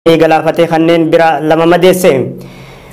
Galaafatee kanneen bira 2 madeesse.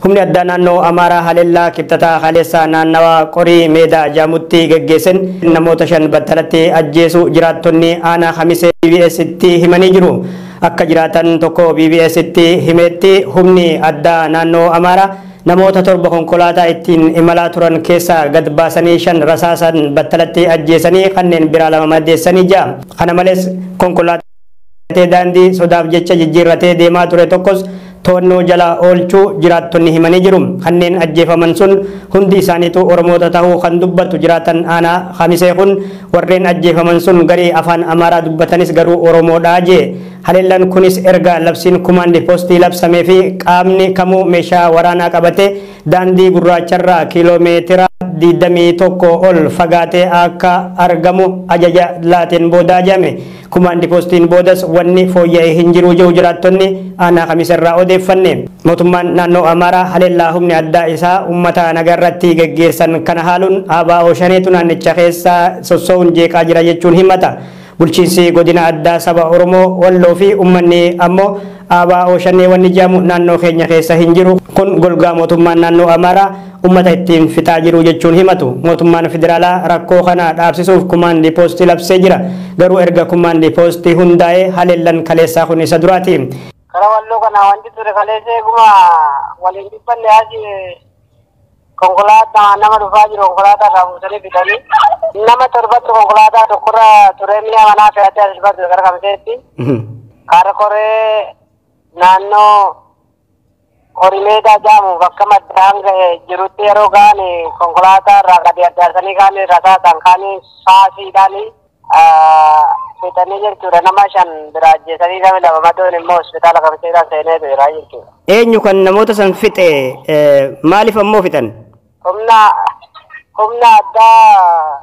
Humni addaa naannoo Amaaraa haleellaa Kibxataa kaleessa naannawa Qorii Meedaa Jaamutti geggeessan namoota 5 battalatti ajjeesu jiraattonni aanaa Kamisee BBS'tti himanii jiru. Akka jiraatan tokko BBS'tti himetti, humni addaa naannoo Amaaraa namoota 7 konkolaataa ittiin imalaa turan keessaa gad baasanii 5 rasaasan battalatti ajjeesanii kanneen biraa 2 madeessanii jira. Kana malees konkolaataa daandii sodaaf jecha jijjiirratee deemaa ture tokkos to'annoo jala oolchuu jiraattonni himanii jiru. Kanneen ajjeefaman sun hundi isaaniitu Oromoota ta'uu kan dubbatu jiraatan aanaa Kamisee kun, warreen ajjeefaman sun garii afaan Amaaraa dubbatanis garuu Oromoodhaa jee. Haleellaan kunis erga labsiin kumaandi poostii labsamee fi qaamni kamuu meeshaa waraanaa qabate daandii gurraacharraa kiiloomeetira 21 ol fagaatee akka argamu ajaja laateen boodaa jedhame. Kumaandi poostiin boodas wanni fooyya'ee hin jiru jiru jiraattonni aanaa Kamiseerraa odeeffanne. Mootummaan naannoo Amaaraa haleellaa humni addaa isaa uummata nagarratti geggeessan kana haaluun ABO Shaneetu naannicha keessa sossoo'uun jeeqaa jira jechuun himata. Bulchiinsi godina addaa saba Oromoo Walloo fi uummanni ammoo ABO Shanee wanni jedhamu naannoo keenya keessa hin jiru. Kun golgaa mootummaan naannoo Amaaraa uummata ittiin fixaa jiru jechuun himatu. Mootummaan federaalaa rakkoo kana dhaabsisuuf kumaandi poostii labsee jira. Garuu erga kumaandi poostii hundaa'ee haleellan kaleessaa kun isa duraati. Karaa Walloo kana wanti ture kaleessa eeguma waliin dubbanne asi konkolaataa nama dhufaa jiru konkolaataa irraa buusanii fidanii, nama 7tu konkolaataa tokkorra ture, mi'a manaa fe'atee as dhufaa ture gara Kamiseetti. Karaa koree naannoo Horimeedaa jedhamu bakka maddaan ga'e jirutti yeroo ga'an konkolaataa irraa gadi addaarsanii kaan rasaasaan kaan saasiidhaan fixanii jechuudha. Nama 5 bira ajjeesanii, nama 2 madoon immoo hospitaala Kamiseedhaan seenee jira jechuudha. Eenyu kan namoota san fixe? Maaliif ammoo fixan? Humna addaa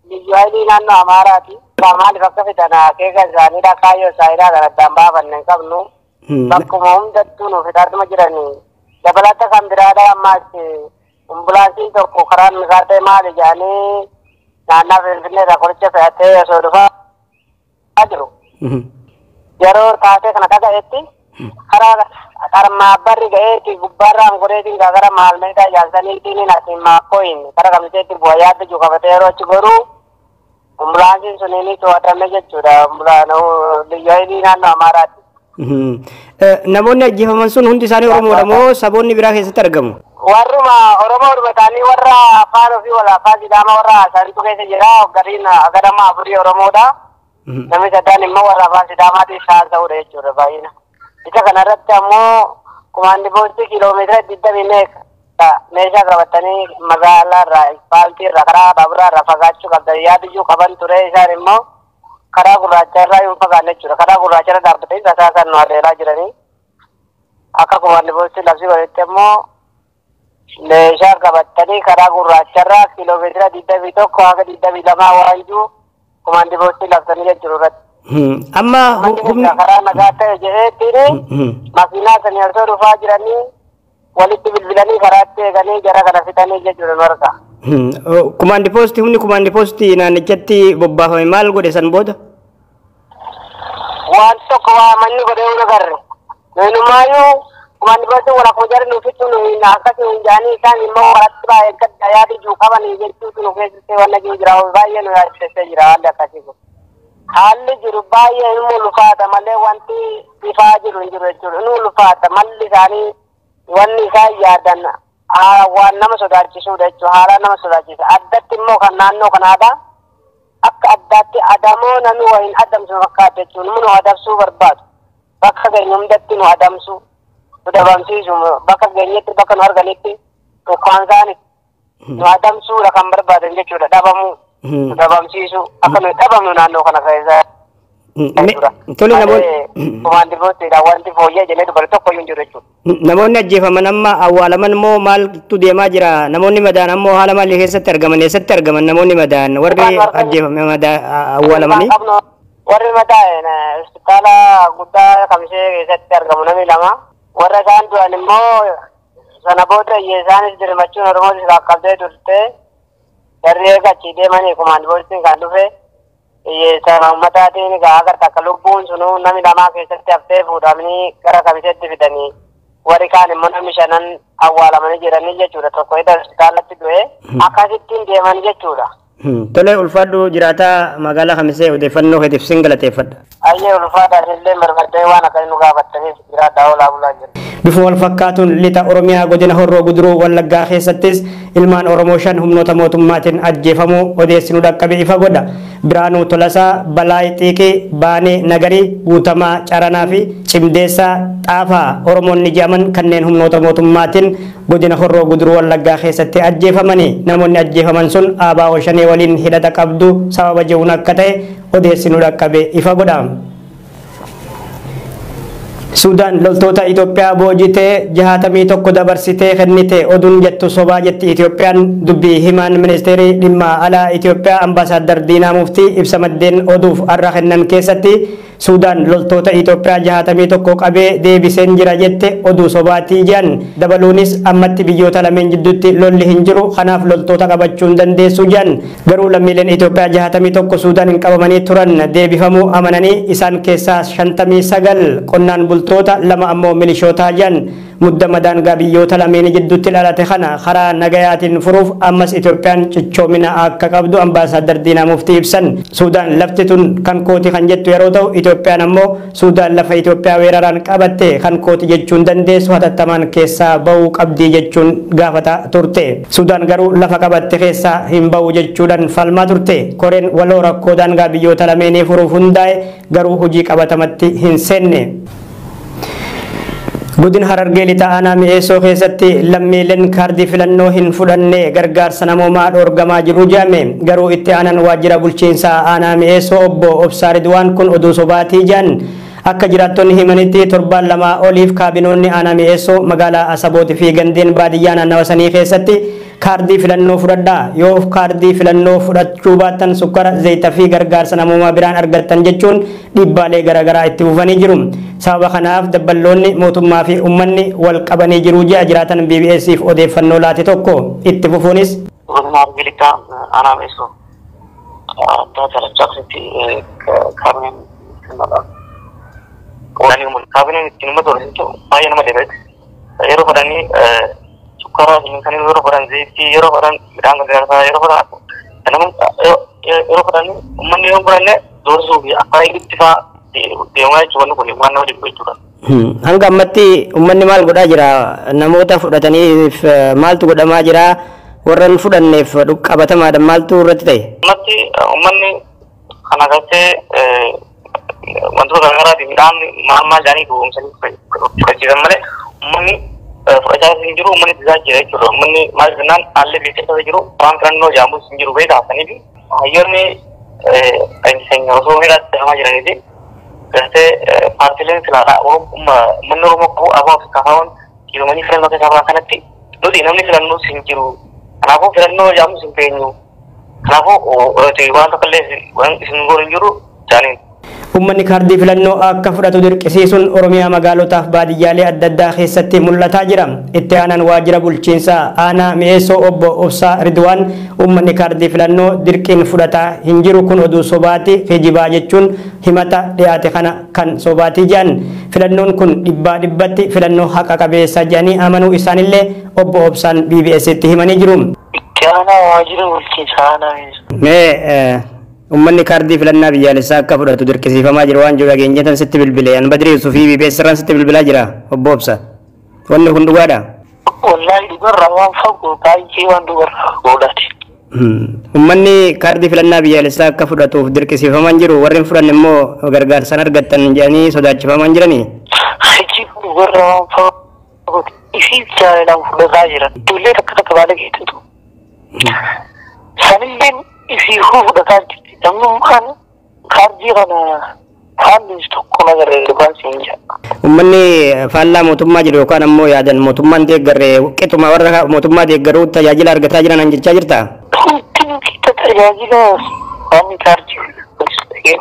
liyyu haayilii naannoo Amaaraati. Maaliif akka fixan akeeka isaaniidha, kaayyoo isaaniidha kan addaan baafanne hin qabnu. Bakkuma hundattuu nu fixaatuma jiranii. Dabalata kan biraadha, ammaas ambulaansiin tokko karaan misaa ta'e maali jedhanii naannaa Finfinnee irraa qoricha fe'atee osoo dhufaa jiru. Yeroo taatee kana dhaga'etti karaa qarmaabbarri ga'eetti gubbaarraan goreetiin gara maalmeedaa jaalsaniitiin asiin maakkooyin kara Kamiseetti bu'a yaadda jiru qabatee yeroo achi goruu ambulaansiin suniin to'atame jechuudha. Liyyu haayilii naannoo Amaaraati. Namoonni ajjeefaman sun hundi isaanii Oromoodha moo saboonni biraa keessatti argamu? Warruma Oromoo ta'anii warra afaan ofii wal afaan Sidaama warra haasa'antu keessa jira. Gariin gadama 4 Oromoodha. Namni sadan immoo warra afaan Sidaamaatiif haasa'udha jechuudha baay'ina. Isa kanarratti ammoo kumaandi poostii kiiloomeetira 20 meeqa meeshaa qabatanii magaalaa irraa, ispaaltii irraa, karaa baaburaa irraa fagaachuu qabdan yaadiyyuu qaban ture, isaan immoo karaa gurraacha irraa hin fagaanne jechuudha. Karaa gurraacha irra dhaabbatanii rasaasan nu haleelaa jiranii. Akka kumaandi poostii labsii godhetti immoo meeshaa qabatanii karaa gurraacha irraa kiiloomeetira 21 haga 22 waan jiru kumaandi poostii labsanii jechuudha irratti. Amma humni karaa nagaa ta'e jedheetiin makiinaa sanii osoo dhufaa jiranii walitti bilbilanii karaatti eeganii jara kana fixanii jechuudha nu harka. Kumaandi poostii, humni kumaandi poostii naannichatti bobbaafame maal godhe san booda? Waan tokko waa manni godhee hin agarre. Nuunumaayyuu kumaandi poostii wal akkuma jarri nu fixu nu akkasii hin jaanii, isaan immoo karatti baay'ee gadda yaada jiru qabanii jechuutu nu keessatti wanna jiru jira, baay'ee nu yaaddeessee jira haalli akkasii kun. Haalli jiru baay'ee nu ulfaata malee wanti ifaa jiru hin jiru jechuudha. Nu ulfaata, malli isaanii wanni isaan yaadan waan nama sodaachisudha jechuudha. Haala nama sodaachisa. Addatti immoo kan naannoo kanaadha. Akka addaatti adamoo namni wayin adamsu fakkaata jechuudha. Nu adamsuu barbaadu. Bakka geenye hundatti nu adamsu. Nu dhabamsiisu. Bakka geenyetti, bakka nu arganitti dhukkaansaanis nu adamsuudha kan barbaadan jechuudha. Dhabamuu. Nu dhabamsiisu. Akka nu dhabamnu naannoo kana keessa. Tole, namoonni Kumaandi poostiidha wanti fooyyee jennee dubbatu tokko iyyuu hin jiru jechuudha. Namoonni ajjeefaman amma awwaalaman moo maaltu deemaa jira? Namoonni madaan ammoo haala maalii keessatti argaman? Eessatti argaman namoonni madaan? Warri ajjeefame awwaalamanii? Warri madaa'e hospitaala guddaa Kamisee keessatti argamu namni 2. Warra isaan du'an immoo sana booda isaanis dirmachuun Oromootis qaqqabdee turte. Jarri eega achii deemanii kumaandi poostiin kan dhufe. Hiyyeessa uummataatiin egaa agarta akka lubbuun sunuu namni lamaa keessatti haftee fuudhamanii gara Kamiseetti fidanii warri kaan immoo namni shanan awwaalamanii jiranii jechuudha. Tokko hidha hospitaalatti du'ee akkasittiin deeman jechuudha. Tole, ulfaadhu, jiraataa magaalaa Kamisee, odeeffannoo keetiif sin galateeffadha. Ayyee, ulfaadha, illee barbaaddee waan akkasii nu gaafattaniif jiraadhaa, oolaa bulaa jira. Bifuma wal fakkaatuun lixa Oromiyaa godina Horroo Guduruu Wallaggaa keessattis ilmaan Oromoo 5 humnoota mootummaatiin ajjeefamuu odeessinuu dhaqqabe ifa godha. Biraanuu Tolasaa, Balaay Xiiqii, Baanee Nagarii, Guutamaa Caranaa fi Cimdeessaa Xaafaa Oromoonni jedhaman kanneen humnoota mootummaatiin godina Horroo Guduruu Wallaggaa keessatti ajjeefamanii. Namoonni ajjeefaman sun ABO Shanee waliin hidhata qabdu sababa jehuun akka ta'e odeessinuu dhaqqabe ifa godha. Suudaan loltoota Itoophiyaa boojitee 61 dabarsitee kennite oduun jettu sobaa jetti Itoophiyaan. Dubbii himaan ministeerii dhimma alaa Itoophiyaa Ambaasaadar Diinaa Muftii ibsa maddeen oduuf har'a kennan keessatti Suudaan loltoota Itoophiyaa 61 qabee deebiseen jira jette oduu sobaatii jedhan. Dabaluunis ammatti biyyoota lameen jidduutti lolli hin jiru, kanaaf loltoota qabachuu hin dandeessu jedhan. Garuu lammiileen Itoophiyaa 61 Suudaan hin qabamanii turan deebifamuu amananii isaan keessaa 59 qonnaan bultoota, 2 ammoo milishootaa jedhan. Muddama daangaa biyyoota lameen jidduutti dhalate kana karaa nagayaatiin furuuf ammas Itoophiyaan cichoomina akka qabdu Ambaasaadar Diinaa Muftii ibsan. Suudaan lafti tun kan kooti kan jettu yeroo ta'u, Itoophiyaan ammoo Suudaan lafa Itoophiyaa weeraraan qabatte kan kooti jechuun dandeessu, hatattamaan keessaa bahuu qabdii jechuun gaafata turte. Suudaan garuu lafa qabatte keessaa hin bahu jechuudhaan falmaa turte. Koreen waloo rakkoo daangaa biyyoota lameenii furuuf hundaa'e garuu hojii qabatamatti hin seenne. Godina Harargee Lixa aanaa Mi'eessoo keessatti lammiileen kaardii filannoo hin fudhanne gargaarsa namoomaa dhoorgamaa jiru jedhame. Garuu itti aanan waajjira bulchiinsaa aanaa Mi'eessoo obbo Obsaa Ridwaan kun oduu sobaatii jedhan. Akka jiraattonni himanitti torbaan 2 oliif kaabinoonni aanaa Mi'eessoo magaalaa Asabootii fi gandeen baadiyyaa naannawa sanii keessatti kaardii filannoo fudhadhaa, yoo kaardii filannoo fudhachuu baattan sukkara, zayita fi gargaarsa namoomaa biraan argattan jechuun dhiibbaalee garaagaraa itti fufanii jiru. Sababa kanaaf dabballoonni mootummaa fi uummanni wal qabanii jiru ji'a jiraatan BBS'if odeeffannoo laate tokko itti fufuunis. Godina Harargee Lixaa aanaa Mi'eessoo addaa Jalachaa keessatti kaabineen kennaadha. Kaabineen ittiin uummata horsiisu baay'ee nama dhibeet. Yeroo fedhanii sukkara kan, yeroo fedhan zayitii, yeroo fedhan midhaan gargaarsaa, yeroo fedhan yeroo fedhanii uummanni yoo fudhanne doorsisuu fi akka itti fa'aa deemaa jechuudha, wanni kun waan nama dhibu jechuudha. Hanga ammatti uummanni maal godhaa jira? Namoota fudhataniif maaltu godhamaa jira? Warra hin fudhanneef qabatamaadhaan maaltu irratti ta'e? Ammatti uummanni kana gartee wantoota garaagaraatiin midhaan maal maal jedhanii gowwoomsanii fudhachiisan malee uummanni fudhachaa hin jiru, uummanni didaa jira jechuudha. Uummanni maal jennaan haalli biyya keessa jiru waan filannoo jedhamus hin jiru beekaa saniif hayyoonni osoo hidhaatti deemaa jiraniiti gartee paartiileen filaadhaa uummanni Oromoo qabu ABO fi KFO'n dhiibamanii filannoo keessaa bahan kanatti nuti namni filannoos hin jiru. Kanaafuu filannoo jedhamus hin beenyu. Kanaafuu waan tokko illee waan isin goonu hin jiru jedhaniin. Uummanni kaardii filannoo akka fudhatu dirqisiisuun Oromiyaa magaalotaaf baadiyyaalee adda addaa keessatti mul'ataa jira. Itti aanaan waajjira bulchiinsaa aanaa Mi'eessoo obbo Obsaa Ridwaan uummanni kaardii filannoo dirqiin fudhataa hin jiru, kun oduu sobaati, kijibaa jechuun himata dhiyaate kana kan sobaatii jedhan. Filannoon kun dhibbaa dhibbatti filannoo haqa qabeessa jedhanii amanuu isaanillee obbo Obsaan BBS'tti himanii jiru. Itti aanaa waajjira bulchiinsaa aanaa Mi'eessoo. Mee uummanni kaardii filannaa biyyaalessaa akka fudhatu dirqisiifamaa jiru waan jiru dhageenyatan sitti bilbile. An Badrii Yusufii BBS irraan sitti bilbilaa jira, obbo Obsa. Wanni kun dhugaadha? Wallaahi dhugarraa waan fagoo, baay'ee waan dhugarraa fagoodhaati. Uummanni kaardii filannaa biyyaalessaa akka fudhatuuf dirqisiifamaa jiru, warri hin fudhanne immoo gargaarsaan argattan jedhanii sodaachifamaa jiranii. Achi dhugarraa waan fagooti. Isiif jaalalaan fudhataa jiran. Ijoollee takka takka baala geettutu. Sanilleen isiifuu fudhataa jirti. Namnummaan kaardii kana haalli tokko nagarree yookaan siin jedha. Uummanni faallaa mootummaa jiru yookaan ammoo yaadan mootummaan deeggarre qixuma warra mootummaa deeggaruu tajaajila argataa jiran jechaa jirta? Hundinuu qixa tajaajila waan kaardii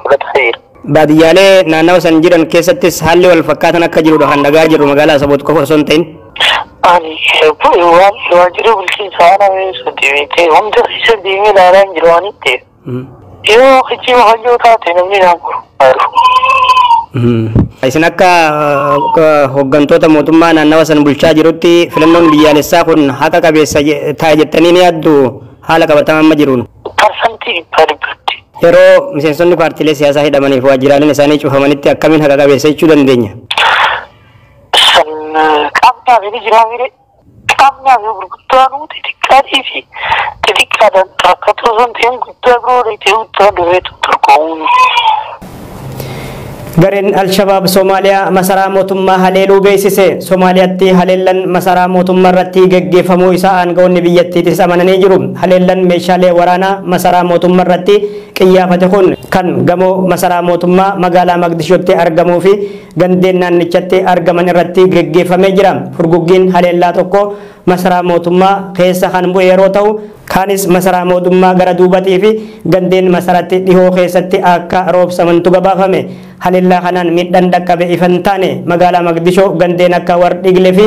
fudhataa jira. Baadiyyaalee naannawa san jiran keessattis haalli wal fakkaatan akka jirudha kan dhagaa jirru, magaalaa Asaboot qofa osoo hin ta'in. Ani waan waajjira bulchiinsa aanaa Mi'eessoo deemee hunda isa deemee ilaalaa hin jiru waan ta'eef. Yoo kijiba hojii taate namni naan barbaadu. Isin akka hooggantoota mootummaa naannawa san bulchaa jirutti filannoon biyyaalessaa kun haqa qabeessa ta'a jettanii ni yaaddu haala qabatamaa amma jiruun? 100%. Yeroo miseensonni paartiilee siyaasaa hidhamaniif waajjiraaleen isaanii cufamanitti akkamiin haqa qabeessa jechuu dandeenya? San qaamnaa fi ni jiraa mire. Qaamnaa fi gurguddaa nuti xixiqqaatii fi xixiqqaadhaan rakkatoo osoo hin ta'in guddaa biroo dheetee guddaa dhufeetu dorgomuun. Gareen Alshabaab Somaaliyaa masaraa mootummaa haleeluu beeksise. Somaaliyaatti haleellan masaraa mootummaa irratti geggeeffamuu isaa aangawoonni biyyattiitis amananii jiru. Haleellan meeshaalee waraanaa masaraa mootummaa irratti qiyyaafate kun kan gamoo masaraa mootummaa magaalaa Maqdishootti argamuu fi gandeen naannichatti argaman irratti geggeeffamee jira. Furguggiin haleellaa tokko masaraa mootummaa keessa kan bu'e yeroo ta'u, kaanis masaraa mootummaa gara duubatii fi gandeen masaratti dhihoo keessatti akka roobsamantu gabaafame. Haleellaa kanaan miidhaan dhaqqabe ifa hin taane. Magaalaa Maqdishoo gandeen akka Wardhigle fi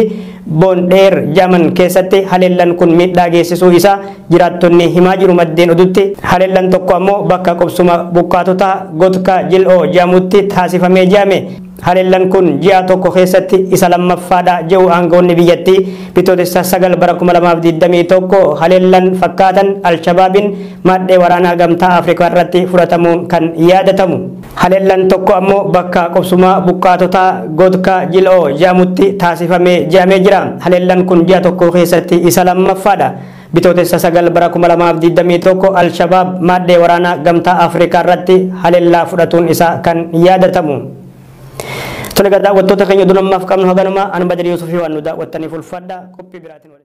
Boondheer jedhaman keessatti haleellaan kun miidhaa geessisuu isaa jiraattonni himaa jiru maddeen odutti. Haleellaan tokko ammoo bakka qubsuma buqqaatota Gotka Jil'oo jedhamutti taasifamee jedhame. Haleellaan kun ji'a tokko keessatti isa lammaffaadha jedhu aangawoonni biyyattii. Bitootessa 9 bara 2021 haleellaan fakkaatan Alshabaabiin maadhee waraanaa gamtaa Afrikaa irratti fudhatamuun kan yaadatamu. Haleellaan tokko ammoo bakka qubsuma buqqaatota Gotka Jil'oo jedhamutti taasifamee jedhamee jira. Haleellaan kun ji'a tokko keessatti isa lammaffaadha. Bitootessa 9 bara 2021 Alshabaab maadhee waraanaa gamtaa Afrikaa irratti haleellaa fudhatuun isaa kan yaadatamu. Tole, daawwattoota keenya, oduu ammaaf qabnu haganuma. An Badri Yuusufii waan nu daawwattaniif ulfaadha. Qophii biraatiin.